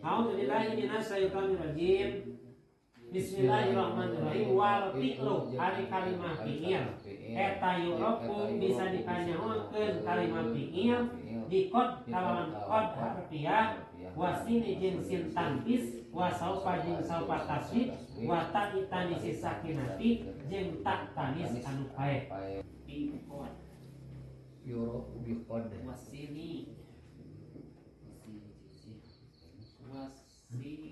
A'udzubillahi minasyaitonirrajim. Bismillahirrahmanirrahim. Wal fi'lu ari kalimah fi'il eta yurofu bisa dikanyahokeun kalimah fi'il di qad kalawan qad harfiah wasini jeung sin tanfis wa saufa jeung saufa taswib wa ta tanis sakinati jeung ta tanis anu pae bi qad yurofu bi qad wasini wasini.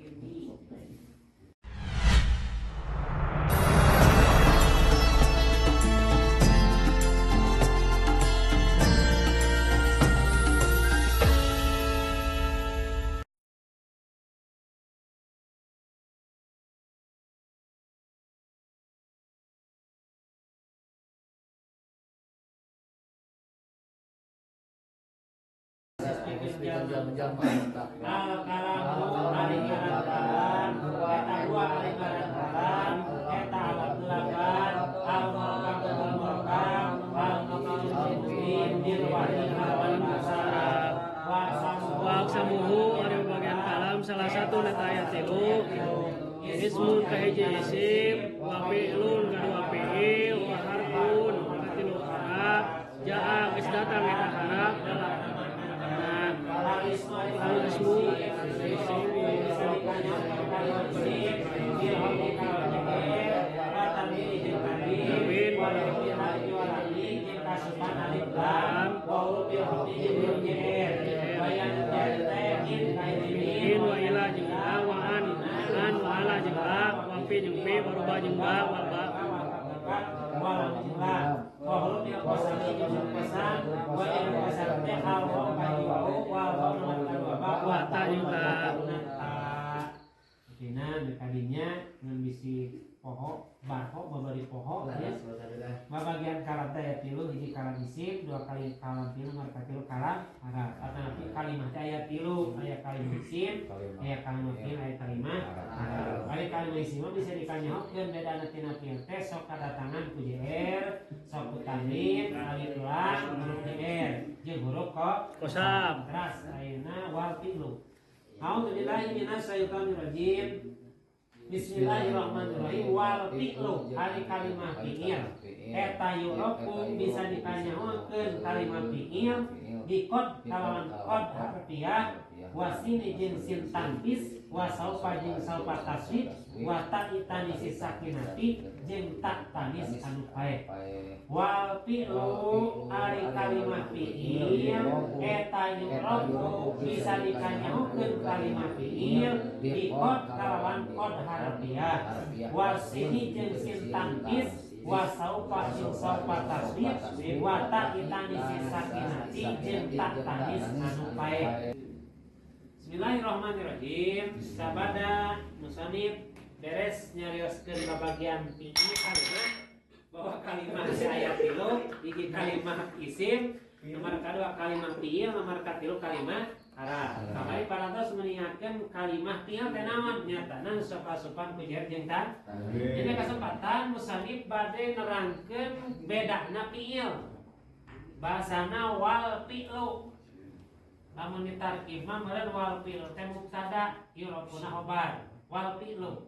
Al kalamu ari ngaran kalam eta dua ari ngaran kalam eta alat delapan al murakab murakab al maqamul bil wahyi lawan bahasa Arab wa samuhu ari bagian kalam salah satu neta ayat 3 ismun kahiji isim wa fi'lun kadua fi'il wa harfun katilu haraf jaa geus datang eta haraf dalam al-ismu in wa ila jeung a wa an an wa ala jeung a wa fi jeung fi wa ruba jeung ba wa ba wa wa huruf qasami jeung qasam wa in qasam teh al wa wa wa wa ta jeung ta. Dina kadinya ngan bisi poho barho babari poho ya. Babagian kalam teh aya 3 hiji kalam isim dua kali kalam tilu nomor katilu kalam haraf. Atanapi kalimah teh aya 3 aya kalimah isim aya kalimah fi'il aya kalimah haraf. Ari kalimah isim mah bisa dikanyahokeun bedana tina fi'il teh sok kadatangan ku jr sok ku tanwin alif lam huruf jr jeung huruf qasam. Teras ayeuna wal fi'lu. A'udzubillahi minasyaitonirrajim. Bismillahirrahmanirrahim. Wal fi'lu ari kalimah fi'il eta yurofu bisa dikanyahokeun kalimah fi'il di qad kalawan qad harfiah wasini jeung sin tanfis wa saufa jeung saufa taswib wa ta tanis sakinati jeung ta tanis anu pae. Wal fi'lu ari kalimah fi'il eta yurofu bisa dikanyahokeun kalimah fi'il di qad kalawan qad harfiah wasini jeung sin tanfis wa saufa jeung saufa taswib wa ta tanis sakinati jeung ta tanis anu pae. Bismillahirrahmanirrahim. Sabada musannif beres nyarioskeun babagian fi'il kalimah bahwa kalimah aya 3 hiji kalimah isim nomor kadua kalimah fi'il nomor katilu kalimah haraf. Kamari parantos meningatkeun kalimah fi'il teh naon nyatana sok asupan ku jer jeung ta. Dina kasempatan musannif bade nerangkeun bedana fi'il. Bahasana wal fi'lu. Lamun ditarkib mah meureun wal fi'lu teh mubtada yurofuna khobar wal fi'lu.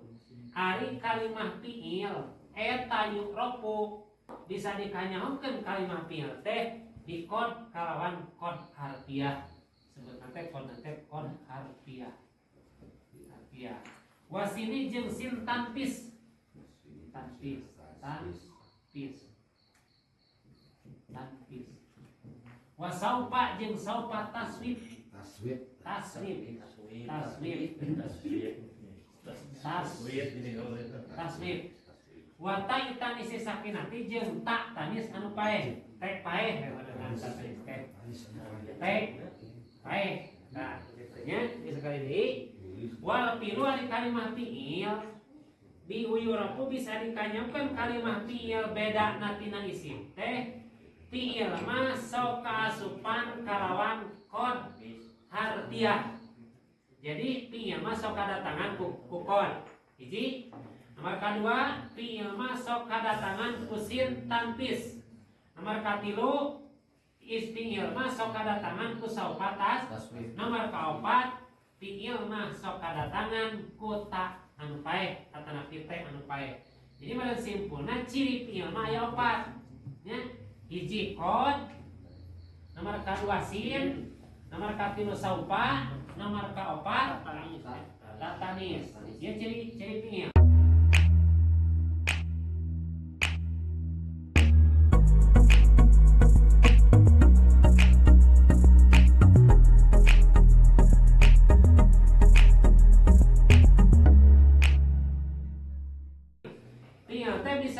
Ari kalimah fi'il eta yurofu bisa dikanyahokeun kalimah fi'il teh di qad kalawan qad harfiah. Sebutna teh qad teh qad harfiah. Harfiah. Wasini jeung sin tanfis. Tanfis, tanfis. Tanfis. Wa saufa jeung saufa taswib. Taswib. Taswib. Taswib. Taswib. Taswib. Wa ta tanis sakinati jeung ta tanis anu paeh. Teh paeh teh paeh. Nah, kitu nya sekali deui. Wal fi'lu ari kalimah fi'il bi uyuraku bisa dikanyakeun kalimah fi'il bedana tina isim teh fi'il mah sok kaasupan kalawan qad harfiah. Jadi fi'il mah sok kadatangan ku qad. Hiji. Nomor kadua fi'il mah sok kadatangan ku sin tanfis. Nomor katilu fi'il mah sok kadatangan ku saufa tas. Nomor kaopat Fiil mah sok kadatangan ku ta anu paeh atanapi te anu paeh. Jadi pada simpulna ciri fiil mah aya opat nya. Hiji qad, nomor kadua sin, nomor katilu saupa, nomor kaopat tatanis. Ieu ciri ciri fiil.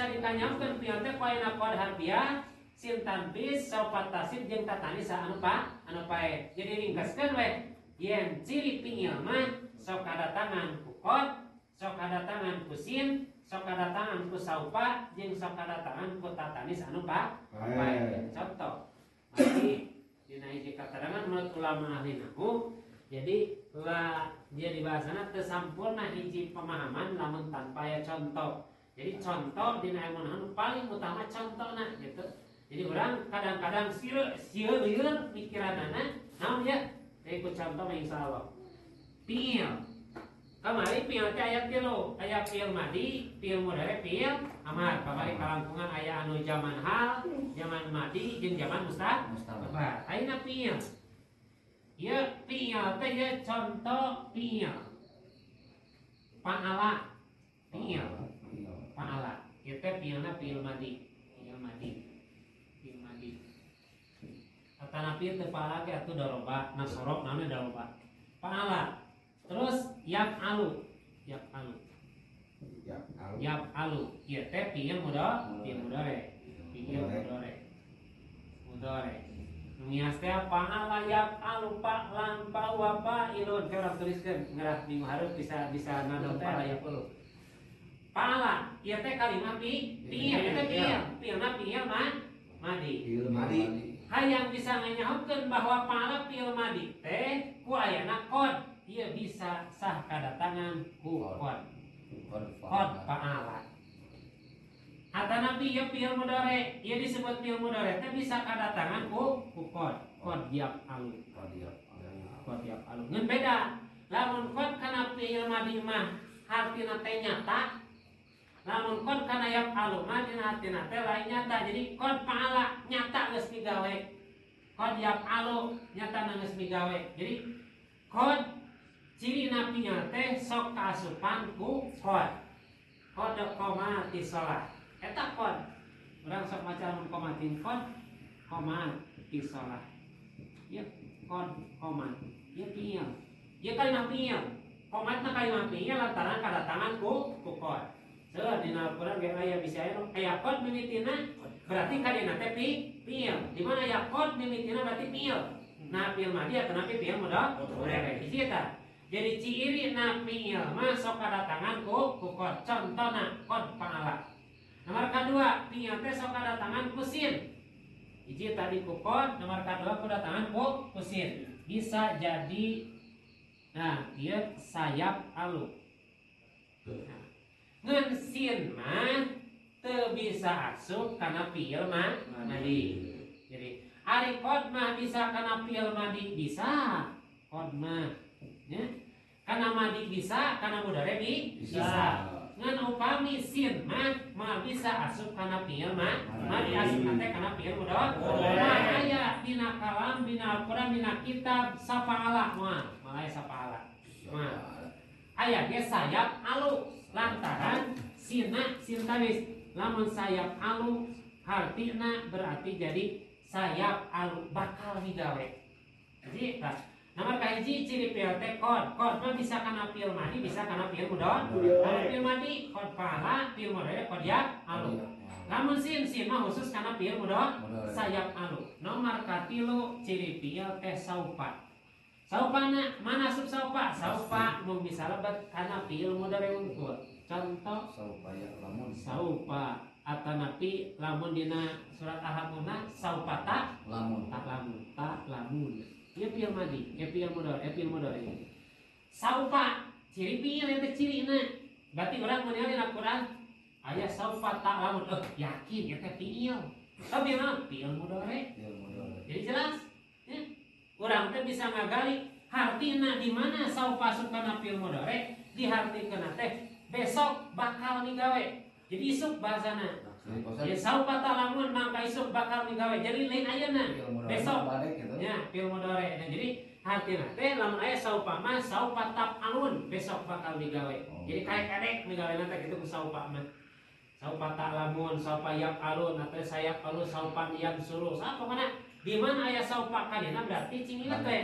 Dikanyakeun fiil teh ku ayeuna qad harfiah sin tanfis saupa tasib jeung tatanis anu pa anu pae. Jadi ringkaskeun we yen ciri fiil mah sok kadatangan ku qad, sok kadatangan ku sin, sok kadatangan ku saupa jeung sok kadatangan ku tatanis anu pa pae. Contoh mari dina hiji katerangan menurut ulama ahli nahwu, jadi la dia dibahasana teu sampurna hiji pemahaman lamun tanpa aya contoh. Jadi contoh dina ilmu nahwu paling utama contohna gitu. Jadi orang kadang-kadang sieun lieur pikiranana naon ya? Ikut contoh mah insyaallah. Fiil. Kamari fiil teh aya tilu, aya fiil madi, fiil mudhari, fiil amar. Kamari kalangkungan aya anu zaman hal, zaman madi jeung zaman mustaqbal. Ayeuna fiil. Ieu fiil teh ieu contoh fiil. Fa'ala fiil. Fa'ala ieu teh fiilna fiil madi, fiil madi, fiil madi. Atanapi teu fa'ala ge atuh daroba, nasoro naonna daroba. Fa'ala. Terus yaf'alu, yaf'alu. Yaf'alu. Ieu teh fiil mudhari, fiil mudhari. Mudhari. Ngias teh fa'ala yaf'alu fa'lan fa wa fa'ilun. Ke urang tuliskeun ngerah minggu hareup bisa bisa ngadon fa'ala yaf'alu. Fa'ala ieu teh kalimat fiil, ieu teh fiil, fiilna fiil madi. Fiil madi. Hayang bisa nganyahokeun bahwa fa'ala fiil madi teh ku ayana qad, ieu bisa sah kadatangan ku qad. Qad fa'ala. Atanapi ieu fiil mudhari, ieu disebut fiil mudhari teh bisa kadatangan ku qad, qad yaf'alu. Qad yaf'alu. Ngan beda. Lamun qad kana fiil madi mah hartina teh nyata. Lamun qad kana yaf'alu mah dina hartina teh lain nyata. Jadi qad fa'ala nyata geus migawe. Qad yaf'alu nyata geus migawe. Jadi qad cirina fiil teh sok kaasupan ku qad. Qad qomati shalah. Eta qad. Urang sok maca lamun qomatin qad qomati shalah. Ieu qad qomat. Ieu fiil. Ieu kalimat fiil. Qomatna kalimat fiil lantaran kadatangan ku qad. Seueur dina Al-Qur'an ge aya bisa aya aya qad mimitina berarti kadina teh fiil. Di mana aya qad mimitina berarti fiil. Nah fiil madi atanapi fiil mudhari. Hiji eta. Jadi ciri na fiil mah sok kadatangan ku qad. Contona qad fa'ala. Nomor kadua fiil teh sok kadatangan ku sin. Hiji tadi ku qad, nomor kadua kadatangan ku sin. Bisa jadi nah ieu sayap alu. Nah, ngan sin mah teu bisa asup kana fiil madi. Jadi ari qad mah bisa kana fiil madi bisa. Qad mah nya kana madi bisa, kana mudhari bisa. Ngan upami sin mah bisa asup kana fiil madi, asup teh kana fiil mudhari. Mah aya dina kalam, dina Al-Qur'an, dina kitab safa'ala mah, malah safa'ala. Mah aya ge sayap alu lantaran sina sin tanis. Lamun sayap alu hartina berarti jadi sayap alu bakal migawe. Jadi tah nomor kahiji ciri fiil teh qad. Qad mah bisa kana fiil madi, bisa kana fiil mudhari. Kana fiil madi qad fa'ala, fiil mudhari qad yaf'alu. Lamun sin sin mah khusus kana fiil mudhari sayap alu. Nomor katilu ciri fiil teh saupa. Saupana mana asup saupa? Saupa mung bisa lebet kana fiil mudhari unggul. Contoh saupa ya lamun saupa atanapi lamun dina surat Al-Hamuna saupa ta lamun ta lamun ta lamun. Ieu fiil madi, ieu fiil mudhari, ieu fiil mudhari. Saupa ciri fiil eta cirina. Berarti urang mun dina Quran aya saupa ta lamun, yakin eta fiil. Tapi naon? Fiil mudhari. Jadi jelas ya. Urang teh bisa ngagali Hartina di mana saupa asup kana fi'il mudhari dihartikeun teh besok bakal migawe. Jadi isuk bahasana. Ya saupa ta'lamun mangka isuk bakal migawe. Jadi lain ayeuna besok. Ya fi'il mudhari. Nah, jadi hartina teh lamun aya saupa mah saupa taf'alun besok bakal migawe. Jadi kaek-kadek migawe teh kitu ku saupa mah. Saupa ta'lamun, saupa yaf'alun atau sayaf'alu, saupa yansuru. Pokona di mana aya saupa kadina berarti cing inget teh.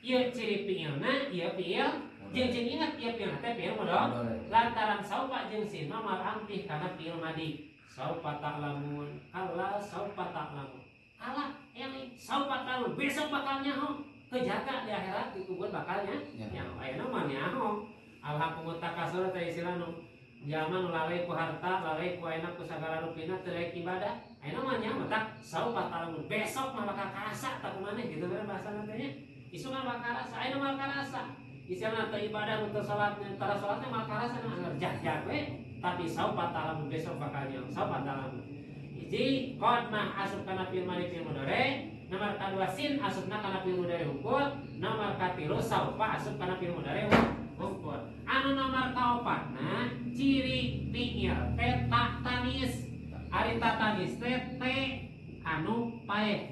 Ieu ciri fi'ilna, ieu fi'il jeung cing inget ieu fi'ilna teh fi'il mudhari. Lantaran saupa jeung sin mah marampih kana fi'il madi. Saupa ta'lamun, kala saupa ta'lamun. Kala eling saupa ta'lamun besok bakal nyaho. Kejaga di akhirat di kubur bakalnya nyaho. Ayeuna mah nyaho. Alhaqumut takasur teh istilah nu jalma nu lalai ku harta, lalai ku ayeuna ku sagala rupina teu rek ibadah. Ayeuna mah nyaho tah saupa ta'lamun besok mah bakal karasa tah kumaneh gitu kan bahasana teh nya. Isuk mah bakal karasa, ayeuna mah karasa. Istilahna teu ibadah nu teu salat, tara salat teh mah karasa mah anggar jag-jag we. Tapi saupa ta'lamun besok bakal nyaho, saupa ta'lamun. Hiji qad mah asup kana fi'il madi fi'il mudhari, nomor kadua sin asupna kana fi'il mudhari hungkul, nomor katilu saupa asup kana fi'il mudhari hungkul. Anu nomor kaopatna ciri fi'il teh ta tanis. Ari ta tanis teh te anu paeh.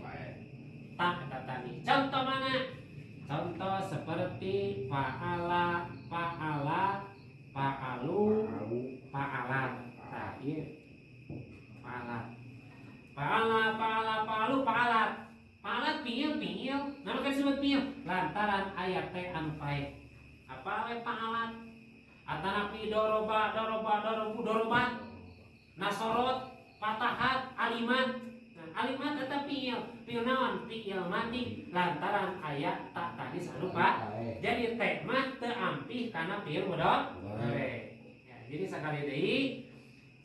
Ta tanis. Contoh mana? Contoh seperti fa'ala, fa'ala, fa'alu, fa'alat. Tah ieu. Fa'alat. Fa'ala, fa'ala, fa'alu, fa'alat. Fa'alat fi'il fi'il. Nama kan disebut fi'il lantaran aya teh anu paeh. Apa we fa'alat? Atanapi doroba, doroba, dorobu, dorobat. Nasorot, fatahat, alimat. Nah, alimat eta fi'il. Fi'il naon? Fi'il mati lantaran aya ta tanis anu pa. Jadi teh mah teu ampih kana fi'il mudhari. Ya, jadi sakali deui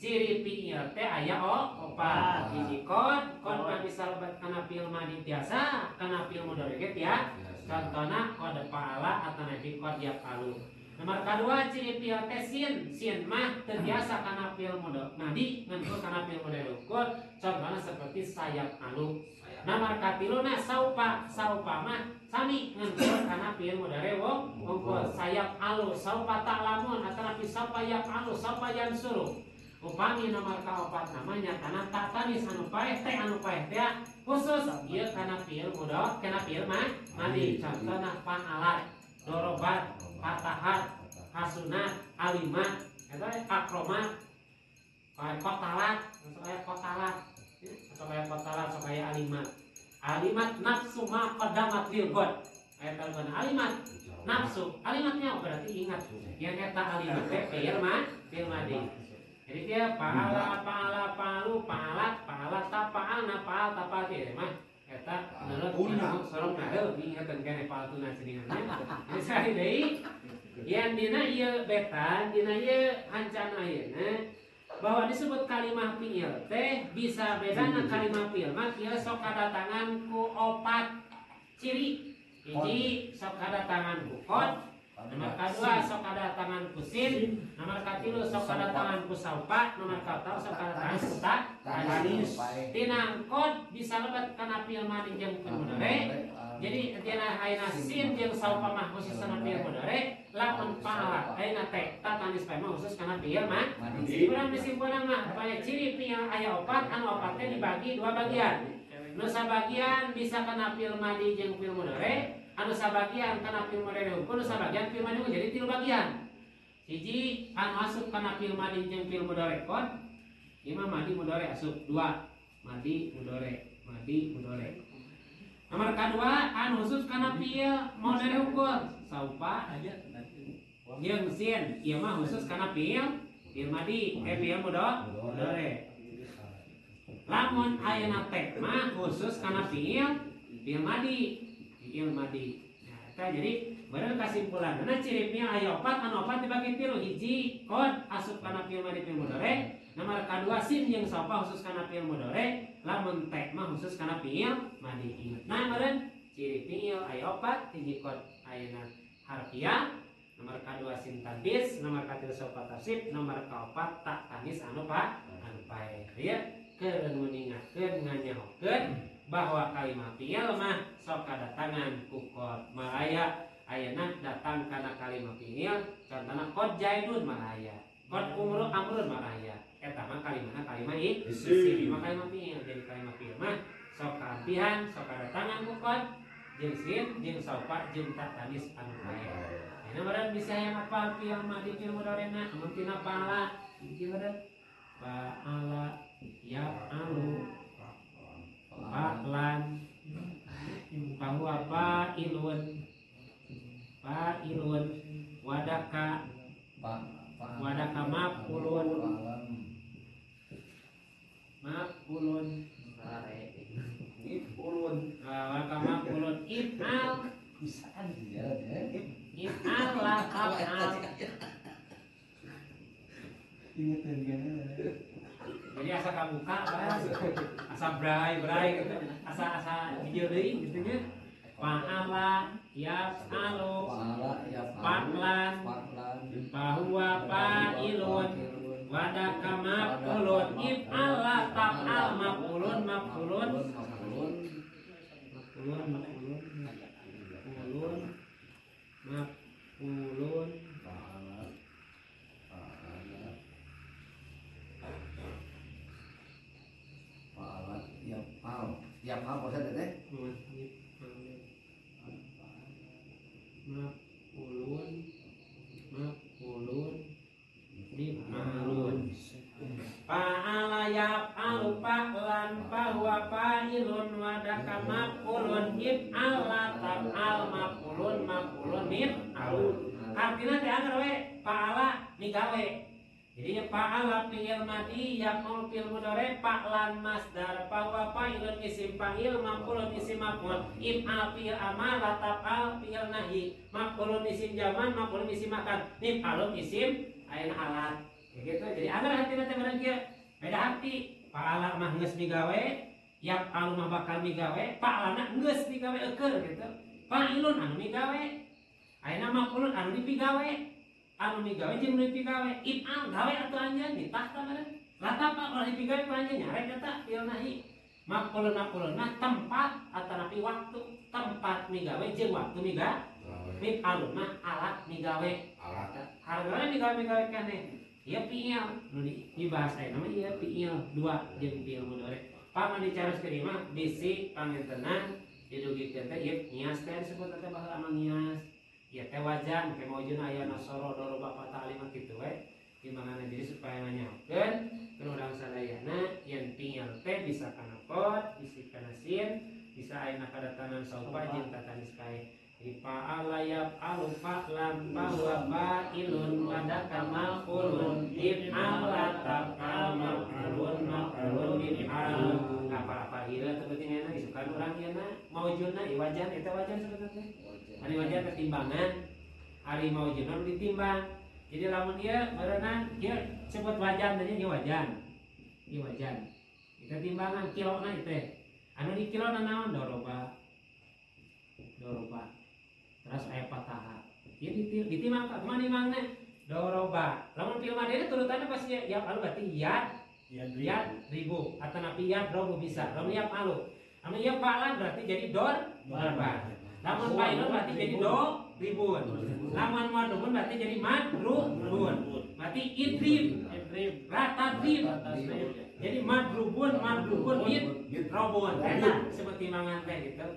ciri fi'il teh aya opat. Hiji qad, qad mah bisa lebet kana fi'il madi tiasa, kana fi'il mudhari ge tiasa. Contohna qad fa'ala atanapi qad yaf'alu. Nomor kadua ciri fi'il teh sin, sin mah teu biasa kana fi'il mudhari madi ngan kana fi'il mudhari hungkul. Contohna seperti sayaf'alu. Nomor katiluna saupa, saupa mah sami ngan kana fi'il mudhari hungkul. Sayaf'alu, saupa ta'lamun atanapi saupa yaf'alu, saupa yansuru. Upami nomor kaopat namanya kana ta tanis anu paeh teh anu paeh teh khusus ieu kana fi'il mudhari kana fi'il madi. Contohna fa'alat, dorobat, fatahat, hasunat, alimat, eta akromat, kotalat, sok aya kotalat, sok aya kotalat, sok aya alimat. Alimat nafsu ma qaddamat lil ghad. Aya talban alimat nafsu, alimatnya berarti ingat. Yang eta alimat teh fi'il madi. Jadi dia fa'ala, fa'ala, fa'alu, fa'alat, fa'alat, ta fa'alna, fa'al, ta fa'al teh mah eta menurut ilmu sorong heuh ingetan keneh fa'al tuna ceningannya. Jadi sekali deui yang dina ieu betan, dina ieu hancana ayeuna bahwa disebut kalimah fi'il teh bisa bedana kalimah fi'il mah ieu sok kadatangan ku opat ciri. Hiji sok kadatangan ku qad, nomor kadua sok kadatangan ku sin, nomor katilu sok kadatangan ku saupa, nomor kaopat sok kadatangan ku ta tanis. Tina qad bisa lebet kana fi'il madi jeung fi'il mudhari. Jadi tina ayeuna sin jeung saupa mah khusus kana fi'il mudhari, lamun fa'ala ayeuna teh ta tanis pae mah khusus kana fi'il madi. Urang disimpulna mah supaya ciri fi'il aya opat, anu opat teh dibagi dua bagian. Nu sabagian bisa kana fi'il madi jeung fi'il mudhari, anu sabagian kana fi'il mudhari hungkul, nu sabagian fi'il madi hungkul. Jadi tilu bagian. Hiji anu asup kana fi'il madi jeung fi'il mudhari qad, ieu mah madi mudhari asup dua, madi mudhari, madi mudhari. Nomor kadua anu khusus kana fi'il mudhari hungkul, saupa jeung sin, ieu mah khusus kana fi'il madi, fi'il mudhari. Lamun ayeuna teh mah khusus kana fi'il madi, fi'il madi. Nah, eta jadi bener kasimpulanna ciri fi'il aya opat, anu opat dibagi tilu. Hiji qad asup kana fi'il madi fi'il mudhari, nomor kadua sin jeung saupa khusus kana fi'il mudhari, lamun teh mah khusus kana fi'il madi. Nah, meureun ciri fi'il aya opat, hiji qad ayeuna harfiah, nomor kadua sin tadbis, nomor katilu saupa tasrif, nomor kaopat ta tanis anu anu paeh. Ieu keur nguningakeun nganyahokeun bahwa kalimat fi'il mah sok kadatangan ku qad malaya Ayeuna datang kana kalimat fi'il contohna qad jaidun mah aya. Qad umru amrun mah aya. Eta mah kalimahna kalimah isim mah kalimah fi'il. Jadi kalimah fi'il mah sok kaampihan, sok kadatangan ku qad jeung sin jeung saupa jeung ta tanis anu aya. Ayeuna meureun bisa hayang apal fi'il madhi fi'il mudhari'na amun tina pahala ieu meureun fa'ala yaf'alu fa'lan fahuwa fa'ilun fa'ilun wadaka wadaka maf'ulun maf'ulun if'ulun wadaka maf'ulun if'al bisaan ya if'al la taf'al ingetin kan. Jadi asa kabuka bas asa brai-brai gitu asa hijau deui gitu nya. Fa'ala yaf'alu fa'lan fahuwa fa'ilun wadaka maf'ulun if'al la taf'al maf'ulun maf'ulun maf'ulun maf'ulun maf'ulun maf'ulun fa'ala yaf'al yaf'al maksudnya teh maf'ulun maf'ulun mif'alun fa'ala yaf'alu fa'lan fahuwa fa'ilun wadaka maf'ulun if'al la taf'al maf'ulun maf'ulun mif'alun. Artinya teh anger we fa'ala migawe. Jadi fa'ala fi'il madhi yaf'ul fi'il mudhari fa'lan masdar fahuwa fa'ilun isim fa'il maf'ulun isim maf'ul if'al fi'il amal la taf'al fi'il nahi maf'ulun isim zaman maf'ulun isim makan mif'alun isim ayeuna alat. Ya gitu. Jadi anger hatina teh meureun kieu. Beda hati. Fa'ala mah geus migawe, yaf'alu mah bakal migawe, fa'lana geus migawe eukeun gitu. Fa'ilun anu migawe. Ayeuna maf'ulun anu dipigawe. Anu migawe jeung nu dipigawe if'al gawe atuh anjeun nitah ta meureun la taf'al ulah dipigawe ku anjeun nyarek eta fi'il nahi maf'ulun maf'ulun mah tempat atanapi waktu tempat migawe jeung waktu migawe mif'alun mah alat migawe alat hargana migawe-migawe keneh ieu fi'il nu dibahas ayeuna mah ieu fi'il dua jeung fi'il mudhari pamana dicaroskeun ieu mah bisi pangentenan didugikeun teh ieu ngias teh disebut teh baheula mah ngias. Ya teh wajan ke maujuna aya nasoro doroba patah lima kitu we dimangana jadi supaya nganyakeun keur urang sadayana yen fi'il teh bisa kana qad bisa kana sin bisa ayeuna kadatangan saupa jeung tatanis kae. Jadi fa'ala yaf'alu fa'lan fahuwa fa'ilun wadaka maf'ulun if'al la taf'al maf'ulun maf'ulun if'al. Apa-apa ieu teh penting ayeuna isukan urang ieu na maujuna ieu wajan eta wajan sebetulna teh. Ari wajan ketimbangan, ari maujuna ditimbang. Jadi lamun ieu meureunna ieu sebut wajan teh ieu wajan. Ieu wajan. Eta timbangan kilona ieu teh. Anu di kilona naon doroba. Doroba. Terus aya pataha. Ieu ditimbang ka kumaha nimangna? Doroba. Lamun fi'il madina turutanna pasti ya alu berarti ya ribu atau napi ya robu bisa. Lamun ya alu. Lamun ya fa'lan berarti jadi dor darba. Lamun fa'ilun berarti jadi do ribun. Lamun madrubun berarti jadi madrubun. Berarti idrib, ratadrib. Jadi madrubun, madrubun, idrobun. Eta seperti mangan teh gitu.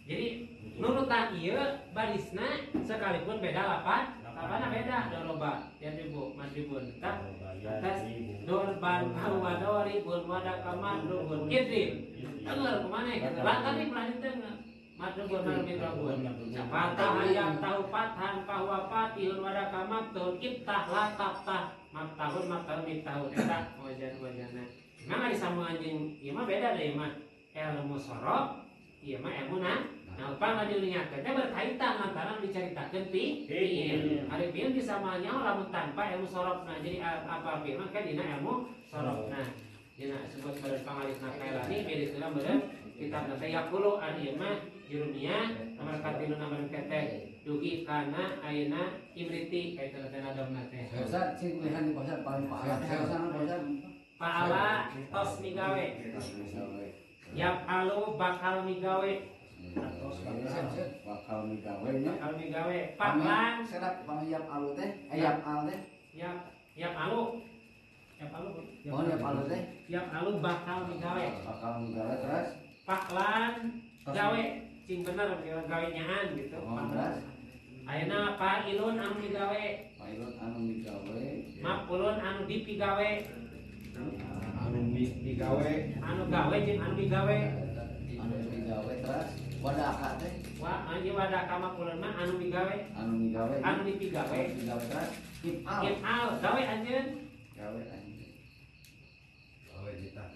Jadi nurutan ieu barisna sekalipun beda lapan, lapanna beda doroba, yadribu, madribun. Tah atas dorban wa doribun wadaka madrubun idrib. Tengeur kumaha gitu. Lantaran ulah diteungeur. Madrubun madrubun patah ayam tahu pathan bahwa fatihun wadaka maktun ibtah la taftah maktahun maktahun miftahun eta wajan-wajana. Memang ari sambungan jeung ieu mah beda deui mah ilmu sorof ieu mah ilmu na. Nah, upama diuningakeun teh berkaitan lantaran dicaritakeun fi'il. Ari fi'il bisa nyaho lamun tanpa ilmu sorof. Nah, jadi apa fi'il mah kan dina ilmu sorof. Nah, dina sebut beureun pangalifna Kailani beda heula beureun kitab teh yaqulu ari ieu mah Jurumiyah nomor katilu nomor ketek dugi kana ayeuna Imriti kaitan teh nadomna teh. Ustaz sing kulihan di pasar paling fa'ala. Saya pasar fa'ala tos migawe. Yaf'alu bakal migawe. Bakal migawe nya. Bakal migawe. Paklan serap pang yap alu teh, yap al teh. Yap alu. Yap alu. Oh, yap alu teh. Yap alu bakal migawe. Bakal migawe terus paklan gawe cing bener gawe nyaan gitu. Oh, terus ayeuna fa'ilun anu migawe. Fa'ilun anu migawe. Maf'ulun anu dipigawe. Anu migawe. Anu gawe jeung anu migawe. Anu migawe terus wadaka teh. Wa anjeun wadaka maf'ulun mah anu migawe. Anu migawe. Anu dipigawe. Migawe terus if'al. If'al gawe anjeun. Gawe anjeun. Gawe ditah.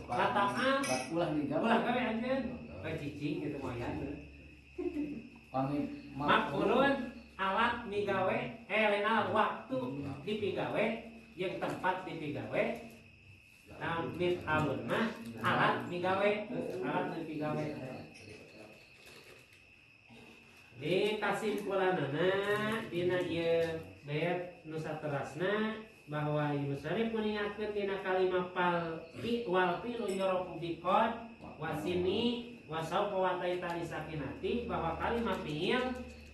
Lata'al ulah migawe. Ulah gawe anjeun. Gawe cicing gitu moyan. Pami maf'ulun alat migawe lain alat waktu dipigawe jeung tempat dipigawe. Nah, mif'alun mah alat migawe, alat dipigawe. Di kasimpulanana dina ieu bait nu saterasna bahwa musannif mengingatkeun dina kalimat fal fi wal fi'lu yurafu biqad wasini wasaufa wa taitani sakinati bahwa kalimat fi'il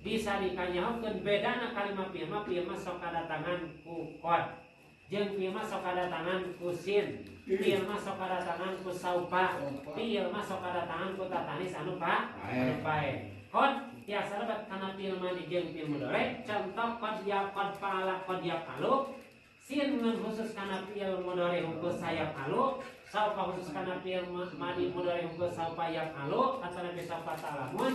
bisa dikanyahokeun bedana kalimat fi'il mah sok kadatangan ku qad jeung fi'il mah sok kadatangan ku sin, fi'il mah sok kadatangan ku saufa, fi'il mah sok kadatangan ku tatanis anu pa anu pae. Qad tiasa lebet kana fi'il madi jeung fi'il mudhari, contoh qad ya qad fa'ala qad yaf'alu, sin ngan khusus kana fi'il mudhari hungkul sayaf'alu, saufa khusus kana fi'il madi mudhari hungkul saufa yaf'alu atanapi saufa ta'lamun.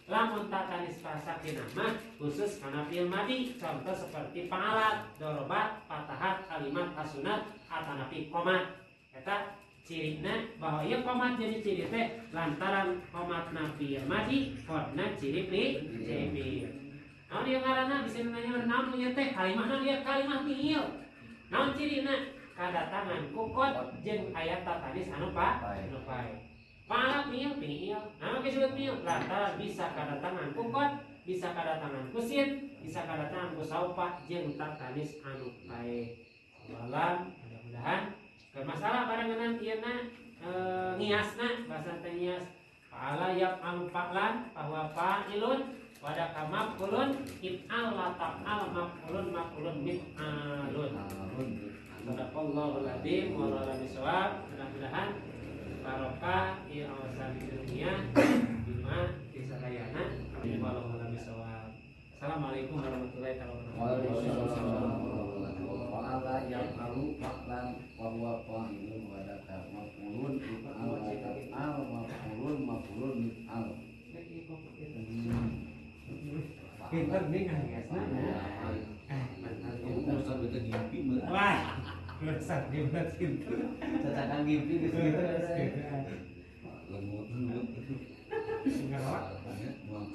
Lamun tatanis sakinah mah khusus kana fi'il madi, contoh seperti fa'alat, dorobat, fatahat, kalimat hasunat, atanapi qomat. Eta cirina bahwa ieu qomat jadi ciri teh lantaran qomatna fi'il madi, qadna ciri fi'il. Naon ieu ngaranna bisa nanya naon ieu teh kalimahna ieu kalimah fi'il. Naon cirina kadatangan ku qad jeung aya tatanis anu pa anu pae. Fa'ala fi'il fi'il. Naon disebut fi'il? Lantaran bisa kadatangan ku qad, bisa kadatangan ku sin, bisa kadatangan ku saufa jeung tatanis anu pae. Wallahu mudah-mudahan bermasalah barenganan ieu na ngiasna bahasa teh ngias. Fa'ala yaf'alu fa'lan bahwa fa'ilun wadaka maf'ulun if'al la taf'al maf'ulun maf'ulun mif'alun. Sadaqallahul adzim wa la bisawab. Mudah-mudahan barokah ieu awasan dunia bima disadayana wallahu a'lam bishawab. Assalamualaikum warahmatullahi wabarakatuh. Waalaikumsalam warahmatullahi wabarakatuh. Fa'ala yaf'alu fa'lan wa huwa fa'ilun wa daka maf'ulun if'al wa taf'al maf'ulun maf'ulun mif'al. Pinter nih ngasna. Ustaz beta ngimpi mah. Wah, Ustaz gimana pinter. Cetakan ngimpi geus gitu. Lemut lemut. Enggak buang.